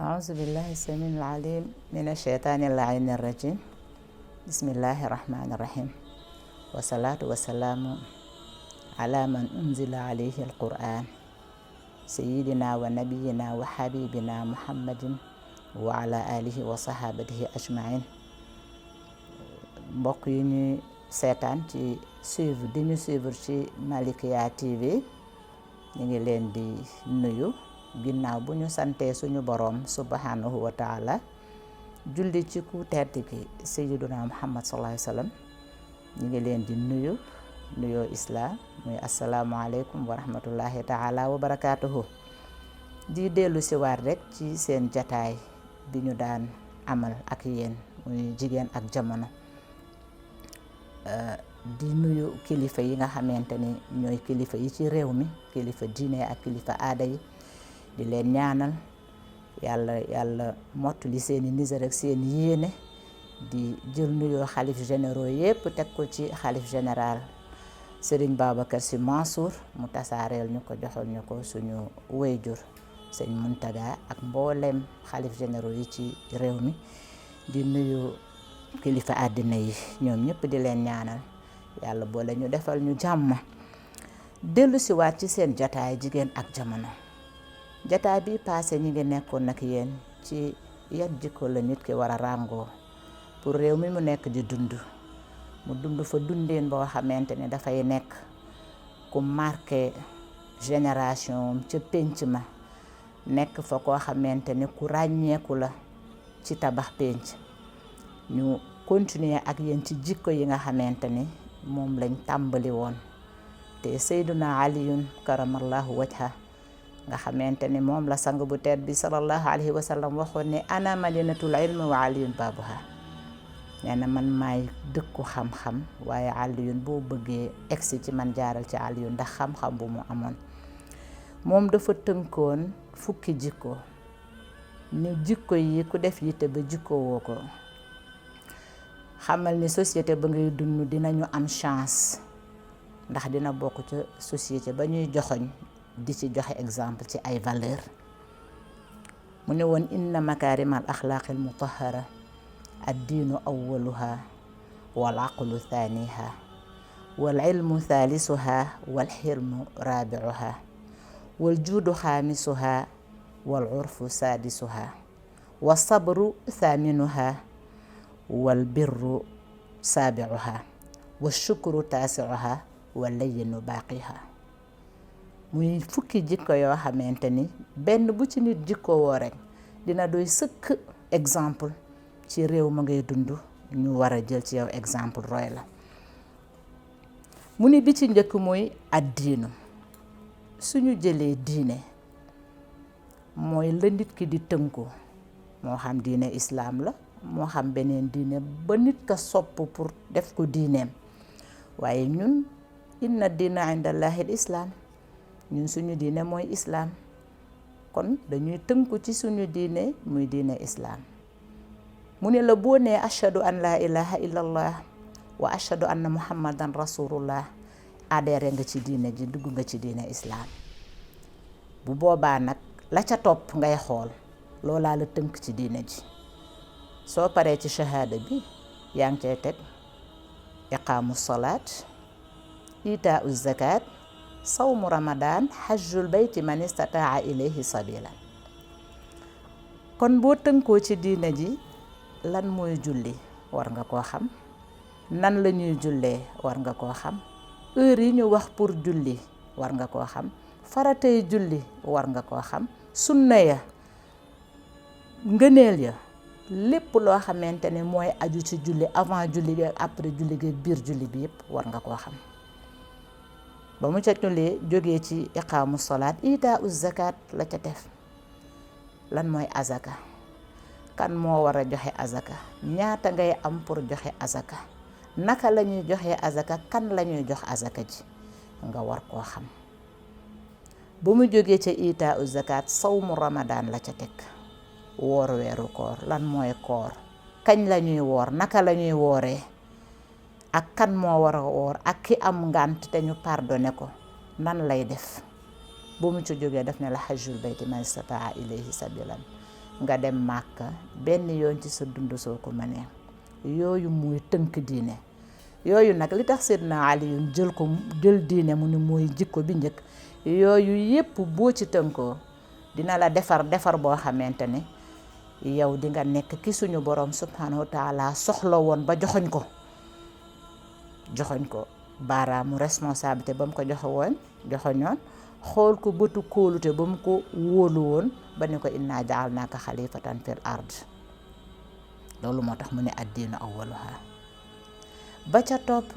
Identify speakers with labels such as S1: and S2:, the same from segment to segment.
S1: أعوذ بالله السميع العليم من الشيطان اللعين الرجيم بسم الله الرحمن الرحيم والصلاة والسلام على من أنزل عليه القرآن سيدنا ونبينا وحبيبنا محمد وعلى آله وصحابته أجمعين mbokk yi ñuy seetaan ci suivre ci Malikia TV ñu ngi leen di nuyu ginnaaw bu ñu santee suñu boroom subhanahu wa taala julli ci ku tedd ki sayyiduna Muhammad sallallahu alayhi wasallam ñu ngi leen di nuyoo islam muy assalaamu alaykum wa rahmatullahi taala wa barakatuhu di dellu si waat rek ci seen jataay bi ñu daan amal ak yéen muy jigéen ak jamono di nuyu kilifa yi nga xamante ni ñooy kilifa yi ci réew mi kilifa diine ak kilifa aada yi di leen ñaanal yàlla mottali seeni nisar ak seeni yéene di jël nuyoo xalif généraux yépp teg ko ci xalif général Serigne Babacar Sy Mansour mu tasaareel ñu ko joxal ñu ko suñu wéyjur sëñ Muntaga ak mboolem xalif généraux yi ci réew mi di nuyu kilifa àddina yi ñoom ñëpp di leen ñaanal yàlla boole ñu defal ñu jàmm dellu si waat ci seen jataay jigéen ak jamono jataay bi passé ñi ngi nekkoon nag yéen ci yan jikko la nit ki war a ràngoo pour réew mi mu nekk di dund mu dund fa dundeen boo xamante ne dafay nekk ku marqué génération ca pénc ma nekk fa koo xamante ne ku ràññeeku la ci tabax pénc ñu continuer ak yéen ci jikko yi nga xamante ni moom lañ tàmbali woon te Seyduna Aliyun karamallahu wajha nga xamante ni moom la sang bu tedd bi sallallahu alayhi wa sallam waxoon ne ana madinatul ilmi wa Aliyun babuha nee na man maay dëkku xam-xam waaye Aliyun boo bëggee egsi ci man jaaral ci Aliyun ndax xam-xam bu mu amoon moom dafa tënkoon fukki jikko ni jikko yi ku def yitte ba jikko woo ko xamal ni société ba ngay dund dinañu am chance ndax dina bokk ca société ba ñuy joxoñ di ci joxe exemple ci ay valeur mu ne woon inna makarimal axlaaqil mutahhara ad-diinu awwaluha wal aqlu thaniha wal ilmu thalisuha wal xilmu rabiuha wal juudu xaamisuha wal urfu sadisuha wa sabru thaminuha wal birru saabiuha wa shukru taasiuha wa layinu baaqiha muy fukki jikko yoo xamante ni benn bu ci nit jikko woo rek dina doy sëkk exemple ci réew ma ngay dund ñu war a jël ci yow exemple roy la mu ni bi ci njëkk mooy addiinu suñu jëlee diine mooy la nit ki di tënku moo xam diine islaam la moo xam beneen diine ba nit ka sopp pour def ko diineem waaye ñun inna diina indallahi al islaam ñun suñu diine mooy islaam kon dañuy tënku ci suñu diine muy diine islaam mu ne la boo nee ashhadu an la ilaha illallah wa ashhadu anna muhammadan rasulullah adhéré nga ci diine ji dugg nga ci diine islaam bu boobaa nag la ca topp ngay xool loolaa la tënk ci diine ji soo paree ci shahada bi yaa ngi cay teg iqaamu salaat itaa zakat sawmu ramadan hajjul bayti man istataa ilayhi sabila kon boo tënkoo ci diine ji lan mooy julli war nga koo xam nan la ñuy jullee war nga koo xam heure yi ñu wax pour julli war nga koo xam faratay julli war nga koo xam sunna ya ngëneel ya lépp loo xamante ne mooy aju ci julli avant julli bi ak après julli bi biir julli bi yépp war nga koo xam ba mu ca jullee jógee ci iqaamu salaat itaa zakat la ca def lan mooy azaka kan moo war a joxe azaka ñaata ngay am pour joxe azaka naka la ñuy joxe azaka kan la ñuy jox azaka ji nga war koo xam ba mu jógee ca itaa zakat sawmu ramadan la ca teg woor weeru koor lan mooy koor kañ la ñuy woor naka la ñuy wooree ak kan moo war a woor ak ki am ngànt te ñu pardonné ko nan lay def bu mu ci jógee def ne la hajjul bayti man istataa ilayhi sabilan nga dem Màkka benn yoon ci sa dund soo ko mënee. yooyu muy tënk diine yooyu nag li tax Seydina Aliyun jël diine mu ni mooy jikko bi njëkk yooyu yépp boo ci tënkoo dina la defar boo xamante ni yow di nga nekk ki suñu borom subhanahu wa taala soxla woon ba joxoñ ko baaraamu responsabilité ba mu ko joxoñoon xool ko bëtu kóolute ba mu ko wóolu woon ba ni ko inna ja'alnaaka xalifatan fil ard loolu moo tax mu ne addiinu awwaluha ba ca topp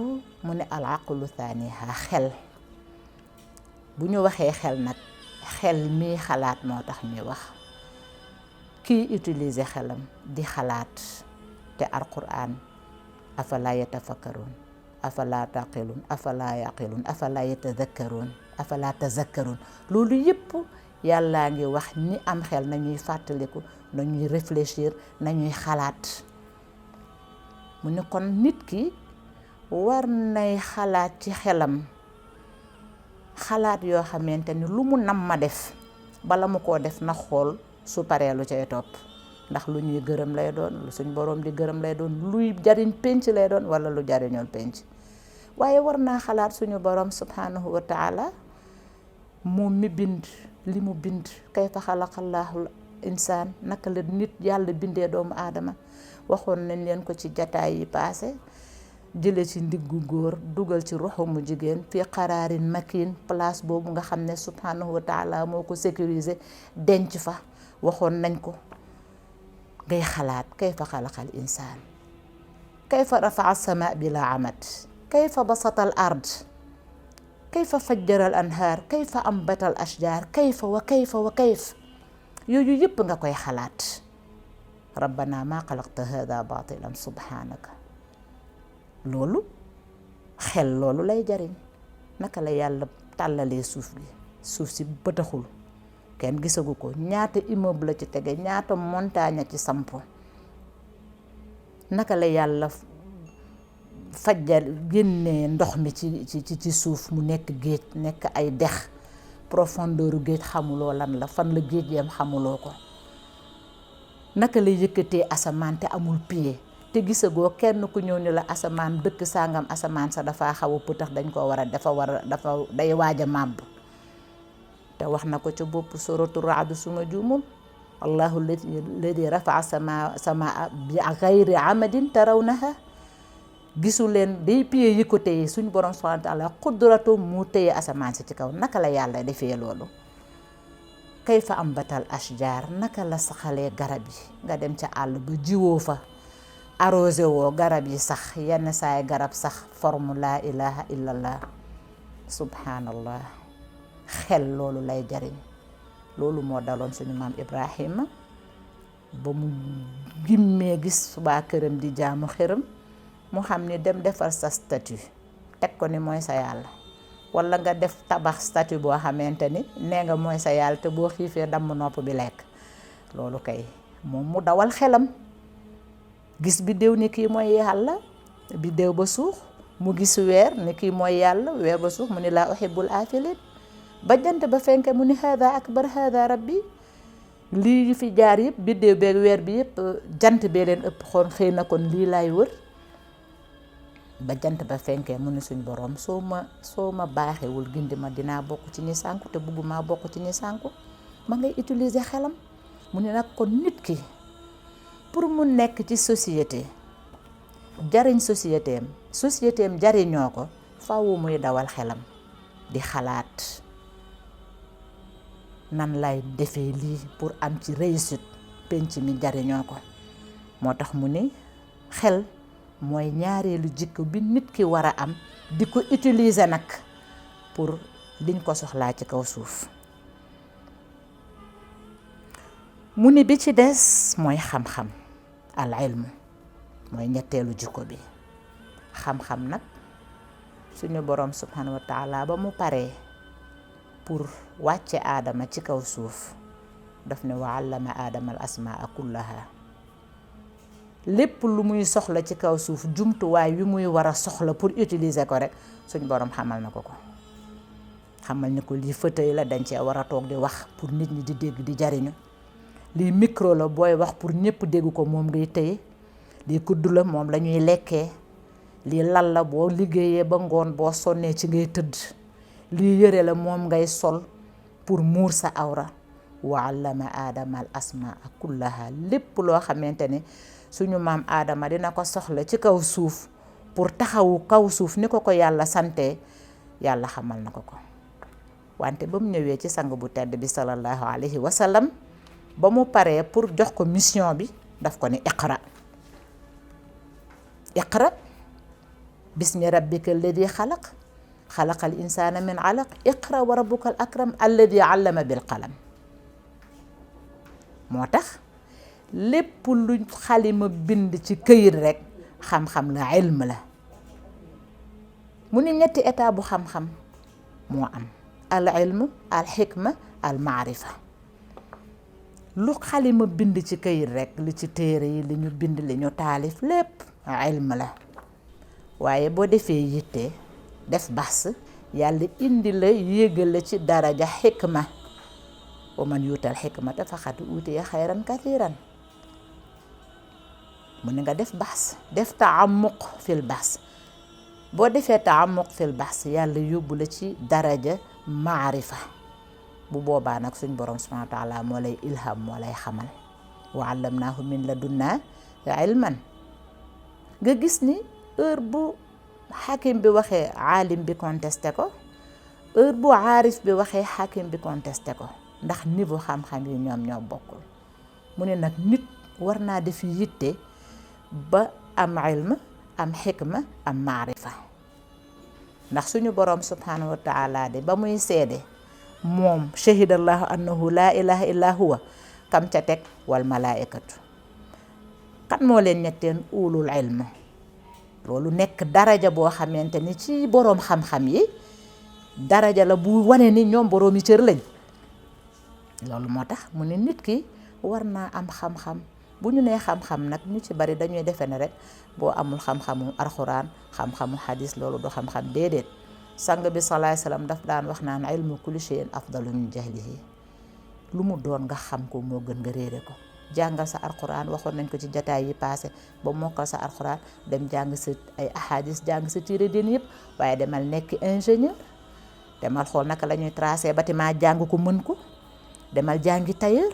S1: mu ne al aqlu thaniha xel bu ñu waxee xel nag xel mii xalaat moo tax ñuy wax kii utiliser xelam di xalaat te alquran afala yatafakkarun afala taqilun afala yaqilun afala yatadhakkarun afala tazakkarun loolu yépp yàllaa ngi wax ñi am xel nañuy fàttaliku nañuy réfléchir nañuy xalaat mu ne kon nit ki war nay xalaat ci xelam xalaat yoo xamante ni lu mu nam ma def bala mu koo def na xool su paree lu cay topp ndax lu ñuy gërëm lay doon lu suñ boroom di gërëm lay doon luy jariñ penc lay doon wala lu jariñul penc waaye war naa xalaat suñu boroom subhanahu wa taala moom mi bind li mu bind kayfa xalaqallahul insaan naka la nit yàlla bindee doomu aadama waxoon nañ leen ko ci jataay yi paase jële ci ndiggu góor dugal ci ruxumu jigéen fii qaraarin makin place boobu nga xam ne subhanahu wa taala moo ko sécuriser denc fa waxoon nañ ko ngay xalaat kayfa xalaqal insaan kayfa rafa'a as-samaa bila amad kayfa basata al ard kayfa fajjara al anhaar kayfa ambata al ashjaar kayfa wa kayf yooyu yëpp nga koy xalaat rabbana ma xalaqta hada batilan subhanaka loolu xel loolu lay jariñ naka la yàlla tàllalee suuf si bëtaxul kenn gisagu ko ñaata immeuble la ci tege ñaata montagne ci sampo naka la yàlla fajjal génnee ndox mi ci suuf mu nekk géej nekk ay dex profondeur géej xamuloo lan la fan la géej yam xamuloo ko naka la yëkkatee asamaan te amul pied te gisagoo kenn ku ñëw ni la asamaan dëkk sàngam asamaan sa dafa xaw a pëtax dañ ko dafa day waaj a màbb te wax na ko ca bopp suratu Ra'd suma juumul allahu alladi rafa'a samaa bi ghayri amadin tarawnaha gisu leen day pied yi ko téye suñu borom subhanahu wa ta'ala qudratu mu téye asamaan si ci kaw naka la yàlla defee loolu kayfa ambatal ashjar naka la saxalee garab yi nga dem ca àll ba jiwoo fa arrosé woo garab yi sax yenn saay garab sax forme laa ilaha illallah subhanallah xel loolu lay jariñ loolu moo daloon suñu maam Ibrahima ba mu gimmee gis subaa këram di jaamu xërëm mu xam ni dem defal sa statue teg ko ni mooy sa yàlla wala nga def tabax statue boo xamante ni nee nga mooy sa yàlla te boo xiifee damm nopp bi lekk loolu kay moom mu dawal xelam gis biddéew ni kii mooy yàlla biddéew ba suux mu gis weer ni kii mooy yàlla weer ba suux mu ni laa uhibbul aafilin ba jant ba fenke mu ni hada akbar hada rabbi lii fi jaar yëpp biddéew beeg weer bi yëpp jant bee leen ëpp xoon xëy na kon lii laay wër ba jant ba fenkee mu ni suñ borom soo ma baaxewul gindi ma dinaa bokk ci ñi sànku te bëgguma bokk ci ñi sànku ma ngay utiliser xelam mu ni nag kon nit ki pour mu nekk ci société jariñ société am jariñoo ko faaw muy dawal xelam di xalaat nan lay defee lii pour am ci réussite penc mi jariñoo ko moo tax mu ni xel mooy ñaareelu jikko bi nit ki war a am di ko utiliser nag pour liñ ko soxlaa ci kaw suuf mu ni bi ci des mooy xam-xam al ilmu mooy ñetteelu jikko bi xam-xam nag suñu borom subhanahu wa taala ba mu paree pour wàcce aadama ci kaw suuf daf ne wa allama aadama al asmaa kullaha lépp lu muy soxla ci kaw suuf jumtuwaay wi muy war a soxla pour utiliser ko rek suñ borom xamal na ko xamal ni ko lii fauteuil la dañ cee war a toog di wax pour nit ñi di dégg di jariñu lii micro la booy wax pour ñëpp dégg ko moom ngay téye, lii kuddu la moom la ñuy lekkee, lii lal la boo liggéeyee ba ngoon boo sonnee ci ngay tëdd, lii yëre la moom ngay sol pour muur sa awra. wa allama aadama al asmaa kullaha, lépp loo xamante ne suñu maam aadama dina ko soxla ci kaw suuf pour taxawu kaw suuf ni ko yàlla sante, yàlla xamal na ko ko. wante ba mu ñëwee ci sang bu tedd bi sallallahu alayhi wa sallam, ba mu paree pour jox ko mission bi daf ko ne iqra bismi rabbika alladi xalaq xalaqal insaana min alaq iqra wa rabbuka al akram alladi allama bil qalam. moo tax lépp lu xalima bind ci këyit rek xam-xam la, ilm la. mu ni ñetti état bu xam-xam moo am: al ilm, al xikma, al maarifa. lu xalima bind ci këyit rek, li ci téere yi, li ñu bind, li ñu taalif, lépp ilm la. waaye boo defee yitte def bas, yàlla indi la yéegal la ci daraja xikma. wa man yuutal xikmata faqad uutiya xayran kathiran. mu ne nga def bas, def taamuq fil bas. boo defee taamuq fil bas, yàlla yóbbu la ci daraja maarifa. bu boobaa nag suñ borom subhanahu wa taala moo lay ilham, moo lay xamal. wa allamnaahu min ladunnaa ilman. nga gis ni heure bu xakim bi waxee aalim bi contesté ko, heure bu aarif bi waxee xakim bi contesté ko, ndax niveau xam-xam yi ñoom ñoo bokkul. mu ne nag nit war naa def yitte ba am ilm, am xikma, am maarifa. ndax suñu borom subhanahu wa taala de ba muy seede moom shahidallahu annahu laa ilaha illa huwa, kam ca teg wal malaaikatu. kan moo leen ñetteen? ulul ilm. loolu nekk daraja boo xamante ni ci boroom xam-xam yi daraja la bu wane ni ñoom boroomi cër lañ. loolu moo tax mu ne nit ki war naa am xam-xam. bu ñu nee xam-xam nag ñu ci bari dañuy defe ne rek boo amul xam-xamu alxuraan, xam-xamu xadis, loolu du xam-xam. déedéet. sang bi salaay salaam daf daan wax naan ilmu kulli shay'in afdalu min jahlihi. lu mu doon nga xam ko moo gën nga réere ko. jàngal sa alxuraan, waxoon nañ ko ci jataay yi passé, ba mokkal sa alxuraan dem jàng sa ay ahadis, jàng sa téere diine yëpp, waaye demal nekk ingénieur, demal xool naka la ñuy tracé bâtiment, jàng ko mën ko. demal jàngi tailleur,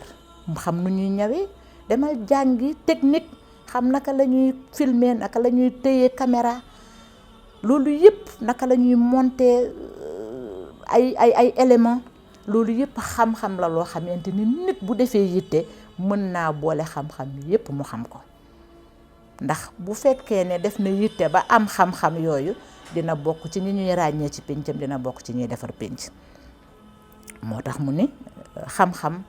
S1: xam nu ñuy ñawee. demal jàngi technique, xam naka la ñuy filmer, naka la ñuy téye caméra. loolu yëpp naka la ñuy monter ay éléments. loolu yëpp xam-xam la loo xamante ni nit bu defee yitte mën naa boole xam-xam yëpp mu xam ko. ndax bu fekkee ne def na yitte ba am xam-xam yooyu, dina bokk ci ñi ñuy ràññee ci péncam, dina bokk ci ñuy defar pénc. moo tax mu ni xam-xam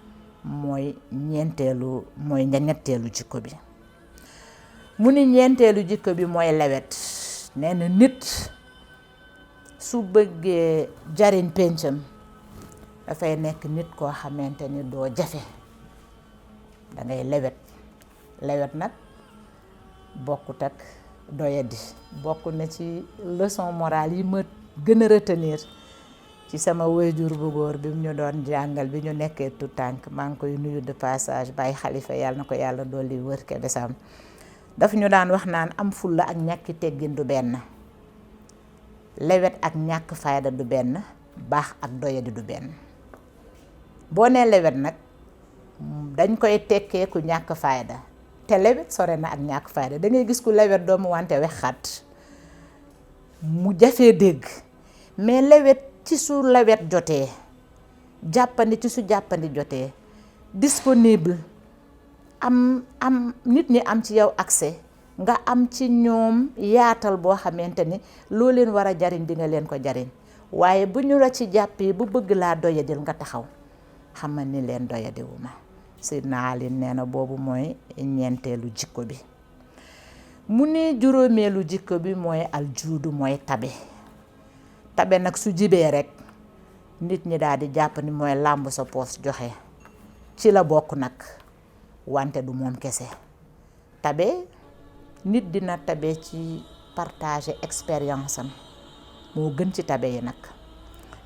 S1: mooy ñetteelu jikko bi. mu ni ñeenteelu jikko bi mooy lewet. nee na nit su bëggee jariñ péncam dafay nekk nit koo xamante ni doo jafe, dangay lewet nag bokkut ak doyadi. bokk na ci leçon morale yi ma gën a retenir ci sama waajur bu góor bi mu ñu doon jàngal bi ñu nekkee tout tànk. maa ngi koy nuyu de passage, Baye Xalifa, yàlla na ko yàlla dolli wër ke besam. daf ñu daan wax naan am fulla ak ñàkki teggin du benn, lewet ak ñàkk fayda du benn, baax ak doyadi du benn. boo nee lewet nag dañ koy tekkee ku ñàkk fayda, te lewet sore na ak ñàkk fayda. da ngay gis ku lewet doomu wante wexxat mu jafee dégg, mais lewet ci su lewet jotee, jàppandi ci su jàppandi jotee, disponible, am nit ñi am ci yow accès, nga am ci ñoom yaatal boo xamante ni loo leen war a jariñ di nga leen ko jariñ. waaye bu ñu la ci jàppee bu bëgg laa doyadil nga taxaw, xamal ni leen doyadiwuma. Seydina Ali nee na boobu mooy ñeenteelu jikko bi. mu ne juróomeelu jikko bi mooy aljuudu, mooy tabe. tabe nag su jibee rek nit ñi daal di jàpp ni mooy làmb sa poos joxe. ci la bokk nag, wante du moom kese. tabe nit dina tabe ci partager expérience am, moo gën ci tabe yi nag.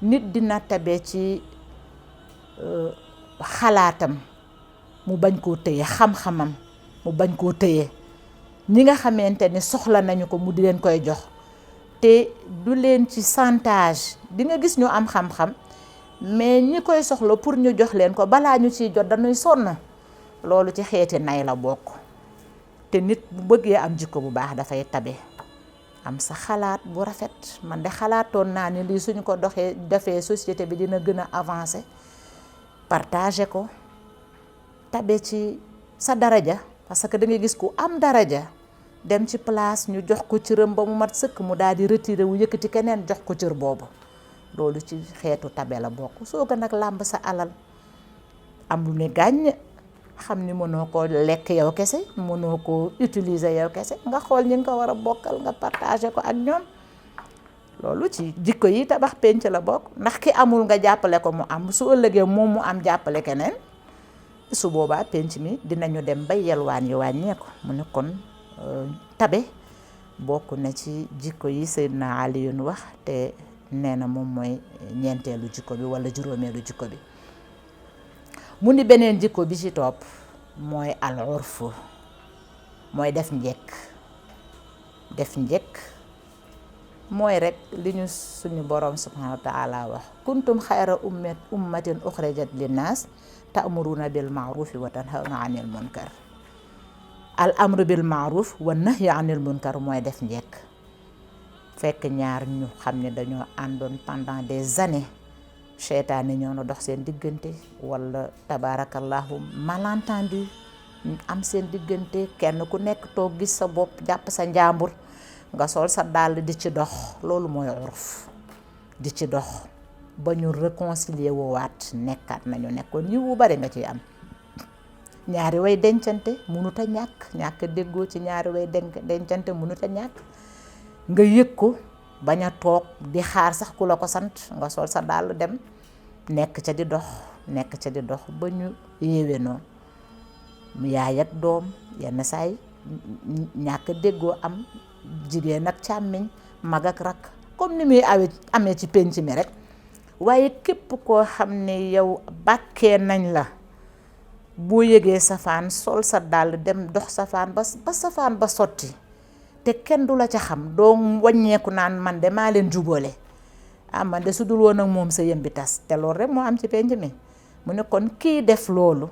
S1: nit dina tabe ci xalaatam, mu bañ koo téye, xam-xamam mu bañ koo téye, ñi nga xamante ni soxla nañu ko mu di leen koy jox te du leen ci chantage. di nga gis ñu am xam-xam mais ñi koy soxla pour ñu jox leen ko balaa ñu ciy jot dañuy sonn. loolu ci xeeti nay la bokk. te nit bu bëggee am jikko bu baax dafay tabe, am sa xalaat bu rafet. man de xalaatoon naa ni lii suñu ko defee société bi dina gën a avancer. partager ko, tabe ci sa daraja, parce que da ngay gis ku am daraja dem ci place ñu jox ko cëram ba mu mat sëkk mu daal di retiré wu yëkkati keneen jox ko cër boobu. loolu ci xeetu tabe la bokk. soo ko nag làmb sa alal am lu ne gàññ, xam ni mënoo ko lekk yow kese, mënoo ko utiliser yow kese, nga xool ñi nga ko war a bokkal nga partager ko ak ñoom. loolu ci jikko yi tabax penc la bokk. ndax ki amul nga jàppale ko mu am, su ëllëgee moom mu am jàppale keneen, su boobaa penc mi dinañu dem ba yelwaan yi wàññeeku. mu ne kon tabe bokk na ci jikko yi Seydina Aliyun wax, te nee na moom mooy ñeenteelu jikko bi wala juróomeelu jikko bi. mu ni beneen jikko bi ci topp mooy al urfu, mooy def njekk. def njekk mooy rek li ñu suñu borom subhanahu wa taala wax, kuntum xayra ummatin uxrijat linnaas ta'muruna bil ma'rufi wa tanhawna anil munkar. al amru bil ma'ruf wa nahyi anil munkar mooy def njekk. fekk ñaar ñu xam ne dañoo àndoon pendant des années, seytaane ñoo na dox seen diggante, wala tabarakallahu malentendu am seen diggante, kenn ku nekk toog gis sa bopp jàpp sa njàmbur, nga sol sa dàll di ci dox. loolu mooy urf, di ci dox ba ñu réconcilier woowaat, nekkaat nañu nekkoon yiw bu bari nga ciy am. ñaari way dencante mënut a ñàkk déggoo ci ñaari way dencante mënut a ñàkk. nga yëg ko bañ a toog di xaar sax ku la ko sant, nga sol sa dàll dem nekk ca di dox ba ñu yéwénoo. yaay ak doom yenn saay ñàkk déggoo am, jigéen ak càmmiñ, mag ak rakk, comme ni muy amee ci penc mi rek. waaye képp koo xam ne yow bàkkee nañ la, boo yëgee safaan sol sa dàll dem dox safaan ba safaan ba sotti, te kenn du la ca xam, doo wàññeeku naan man de maa leen jubóole, man de su dul woon ak moom sa yëm bi tas. te loolu rek moo am ci penc mi. mu ne kon kii def loolu,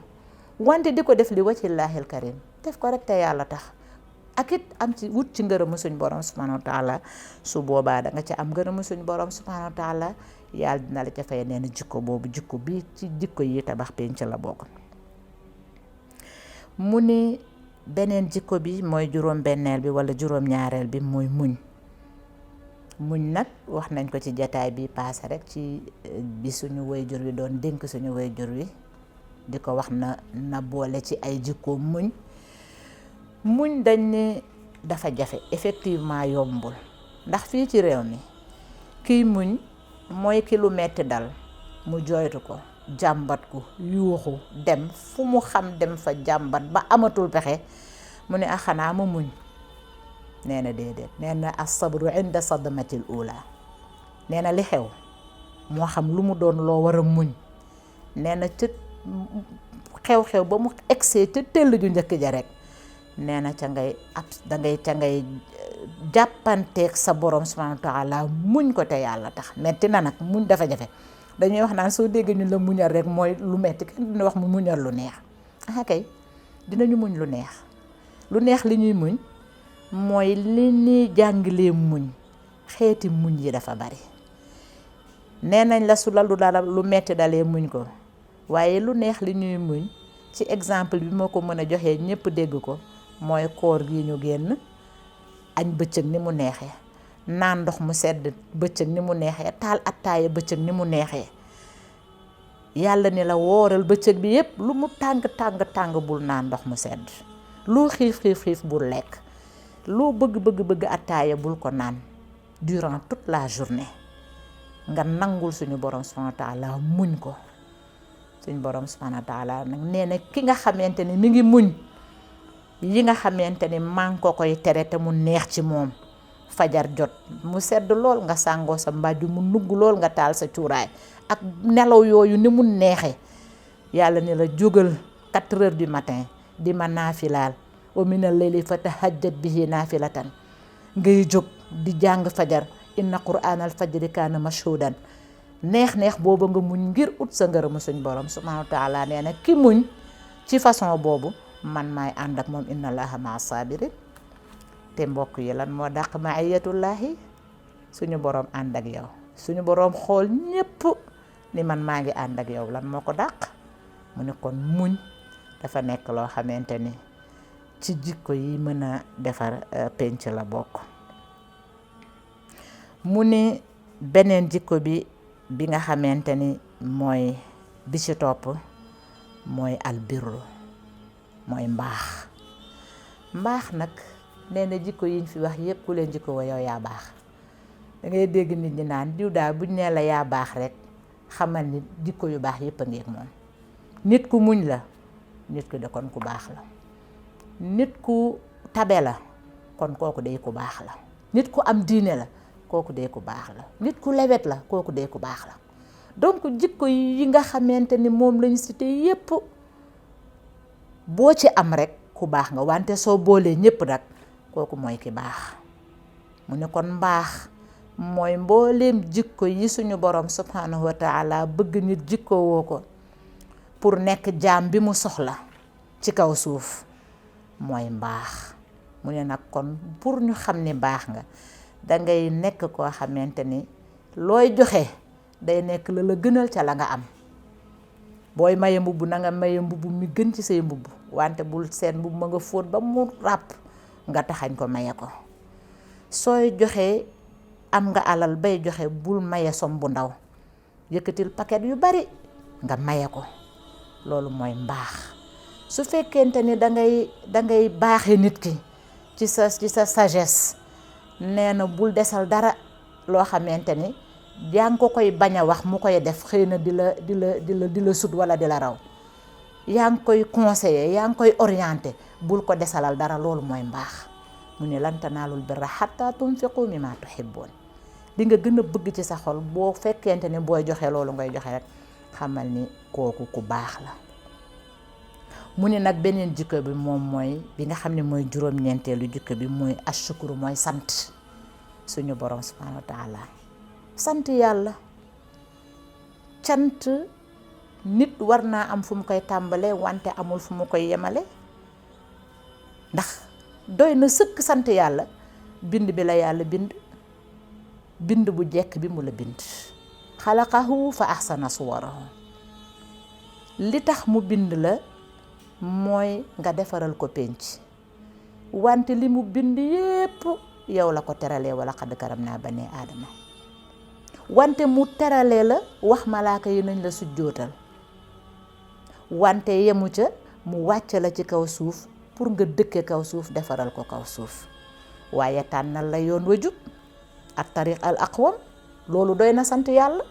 S1: wante di ko def li wajhillaahil karim, def ko rek te yàlla tax, ak it am ci wut ci ngërëmu suñ borom subhanahu wa taala, su boobaa da nga ci am ngërëmu suñ borom subhanahu wa taala, yàlla dina la ca fay. nee na jikko boobu, jikko bi ci jikko yi tabax penc la bokk. mu ni beneen jikko bi mooy juróom-benneel bi wala juróom-ñaareel bi mooy muñ. muñ nag wax nañ ko ci jataay bi paase rek, ci bi suñu waajur wi doon dénk suñu waajur wi, di ko wax na boole ci ay jikko muñ dañ ne dafa jafe, effectivement yombul. ndax fii ci réew mi kiy muñ mooy ki lu metti dal mu jooytu ko, jàmbat ko, yuuxu, dem fu mu xam dem fa jàmbat ba amatul pexe, mu ne xanaa ma muñ. nee na déedéet, nee na as-sabru inda sadmatil ula. nee na li xew moo xam lu mu doon loo war a muñ, nee na ca xew-xew ba mu egsee ca tëll ju njëkk ja rek, nee na ca ngay jàppanteeg sa borom subhanahu wa taala, muñ ko te yàlla tax. metti na nag, muñ dafa jafe. dañuy wax naan soo déggee ñu la muñal rek mooy lu metti, kenn dina wax mu muñal lu neex. kay dinañu muñ lu neex li ñuy muñ mooy li ñuy jàngalee muñ. xeeti muñ yi dafa bari. nee nañ la su la lu metti dalee muñ ko, waaye lu neex li ñuy muñ ci exemple bi moo ko mën a joxee ñëpp dégg ko, mooy koor gi ñu génn, añ bëccëg ni mu neexee, naan ndox mu sedd bëccëg ni mu neexee, taal attaaya bëccëg ni mu neexee. yàlla ni la wooral bëccëg bi yépp, lu mu tàng bul naan ndox mu sedd, loo xiif bul lekk, loo bëgg attaaya bul ko naan durant toute la journée. nga nangul suñu borom subhanahu wa taala, muñ ko. suñu borom subhanahu wa taala nag nee na ki nga xamante ni mi ngi muñ yi nga xamante ni maa ngi ko koy tere te mu neex ci moom, fajar jot mu sedd lool nga sàngoo sa mbàjju mu nugg lool nga taal sa cuuraay, ak nelaw yooyu ni mu neexee, yàlla ni la jógal 4 heures du matin di ma naafilaal wa minal layli fatahajjat bihi naafilatan ngay jóg di jàng fajar inna qur'aanal fajri kaana mashhuudan neex booba nga muñ ngir ut sa ngërëmu suñ borom subhaanahu wa taala nee na ki muñ ci façon boobu man maay ànd ak moom inna allaha maa sabirin te mbokk yi lan moo dàq maiyatullahi suñu borom ànd ak yow suñu borom xool ñépp ni man maa ngi ànd ak yow lan moo ko dàq mu ne kon muñ dafa nekk loo xamante ni ci jikko yi mën a defar penc la bokk. mu ne beneen jikko bi nga xamante ni mooy bi ci topp mooy albirru mooy mbaax nag nee na jikko yiñ fi wax yépp ku leen jikko wa yow yaa baax. da ngay dégg nit ñi naan diw daal buñ nee la yaa baax rek xamal ni jikko yu baax yépp a ngi ak moom. nit ku muñ la nit ku de kon ku baax la. nit ku tabe la kon kooku day ku baax la. nit ku am diine la kooku day ku baax la. nit ku lewet la kooku day ku baax la. donc jikko yi nga xamante ni moom lañu cité yépp boo ci am rek ku baax nga wante soo boolee ñépp nag kooku mooy ki baax. mu ne kon mbaax mooy mbooleem jikko yi suñu borom subhanahu wa taala bëgg nit jikko woo ko pour nekk jaam bi mu soxla ci kaw suuf mooy mbaax. mu ne nag kon pour ñu xam ni baax nga dangay nekk koo xamante ni looy joxe day nekk la gënal ca la nga am. booy maye mbubb na nga maye mbubb mi gën ci say mbubb wante bul seen mbubb ma nga fóot ba mu ràpp nga taxañ ko maye ko. sooy joxe am nga alal bay joxe bul maye som bu ndaw yëkkatil paquet yu bari nga maye ko. loolu mooy mbaax. su fekkente ni dangay baaxe nit ki ci sa sagesse nee na bul desal dara loo xamante ni yaa ngi ko koy bañ a wax mu koy def xëy na di la sut wala di la raw. yaa ngi koy conseiller yaa ngi koy orienter bul ko desalal dara loolu mooy mbaax. mu ne lan tanaalul birra hattaa tunfiqu mimmaa tuhibbuun. li nga gën a bëgg ci sa xol boo fekkente ni booy joxe loolu ngay joxe rek xamal ni kooku ku baax la. mu ne nag beneen jikko bi moom mooy bi nga xam ne mooy juróom-ñeenteelu jikko bi mooy ashukuru mooy sant suñu borom subhanahu wa taala. sant yàlla. cant nit war naa am fu mu koy tàmbale wante amul fu mu koy yemale ndax doy na sëkk sant yàlla bind bi la yàlla bind bu jekk bi mu la bind. xalaqahu fa ahsana suwarahu. li tax mu bind la mooy nga defaral ko penc wante li mu bind yépp yow la ko teralee wala xadd karam naa bani aadama. wante mu teralee la wax malaaka yi nañ la sujjootal wante yemu ca mu wàcc la ci kaw suuf pour nga dëkke kaw suuf defaral ko kaw suuf waaye tànnal la yoon wa jub ak tariq al aqwam. loolu doy na sant yàlla.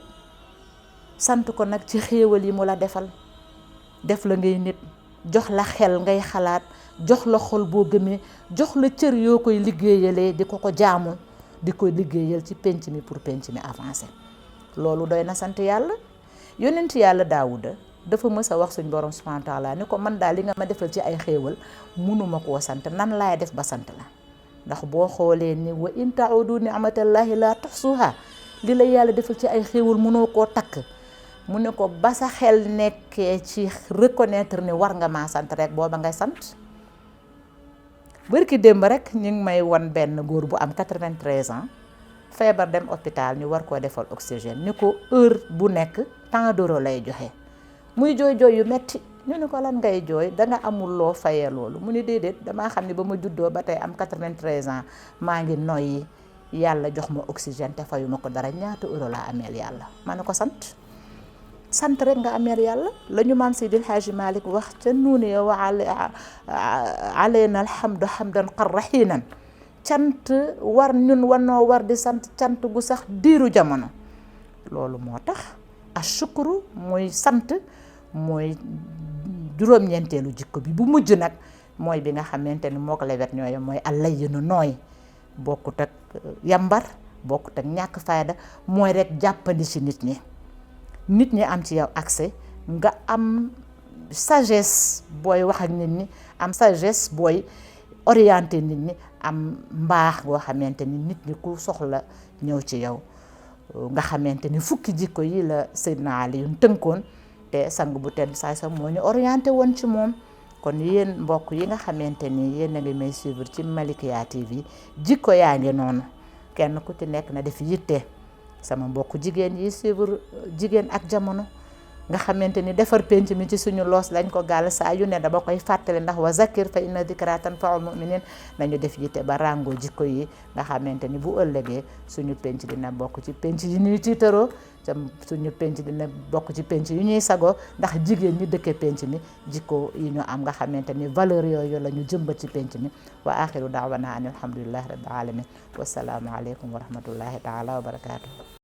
S1: sant ko nag ci xéewal yi mu la defal def la ngay nit jox la xel ngay xalaat jox la xol boo gëmee jox la cër yoo koy liggéeyalee di ko jaamu di ko liggéeyal ci penc mi pour penc mi avancer. loolu doy na sant yàlla. yonent yàlla Daawuda dafa mës a wax suñ borom subhanahu wa taala ni ko man daal li nga ma defal ci ay xéewal munuma koo sant nan laay def ba sant la. ndax boo xoolee ni wa in ta'udu ni'matallahi la tuhsuha li la yàlla defal ci ay xéewal munoo koo takk. mu ne ko ba sa xel nekkee ci reconnaître ni war nga maa sant rek booba ngay sant. bërki démb rek ñu ngi may won benn góor bu am 93 ans feebar dem hôpital ñu war koo defal oxygène ni ko heure bu nekk tant d'euros lay joxe. muy jooy yu metti ñu ne ko lan ngay jooy danga amul loo fayee loolu. mu ne déedéet damaa xam ne ba ma juddoo ba tey am 93 ans maa ngi noyyi yàlla jox ma oxygène te fayuma ko dara ñaata euro laa ameel yàlla. ma ne ko sant rek nga ameel yàlla. la ñu maam Seydil Haaji Malick wax ca nuuni wa alayna alhamdu hamdan qarrahinan. cant war ñun wanoo war di sant cant gu sax diiru jamono. loolu moo tax ashukru mooy sant mooy juróom-ñeenteelu jikko bi bu mujj nag mooy bi nga xamante ni moo ko lewet ñooy mooy allayyinu nooy bokkut ak yambar bokkut ak ñàkk fayda mooy rek jàppandi ci nit ñi am ci yow accès nga am sagesse booy wax ak nit ñi am sagesse booy orienté nit ñi am mbaax goo xamante ni nit ñi ku soxla ñëw ci yow nga xamante ni fukki jikko yi la Seydina Ali yu tënkoon te sang bu tedd saay sa moo ñu orienté woon ci moom kon yéen mbokk yi nga xamante ni yéen a ngi may suivre ci Malikia TV jikko yaa ngi noonu kenn ku ci nekk na def yitte sama mbokk jigéen yi suivre jigéen ak jamono nga xamante ni defar penc mi ci suñu loos lañ ko gàll saa yu ne dama koy fàttali ndax wa zakir fa inna dikra tanfa'ul mu'minin nañu def yitte ba rango jikko yi nga xamante ni bu ëllëgee suñu penc dina bokk ci penc yi ñuy tiitaroo te suñu penc dina bokk ci penc yu ñuy sago ndax jigéen ñi dëkke penc mi jikko yi ñu am nga xamante ni valeur yooyu la ñu jëmbat ci penc mi wa axiru da'wana an alhamdulillahi rabbil alamin wasalaamu aleykum wa rahmatullahi taala wa barakatuh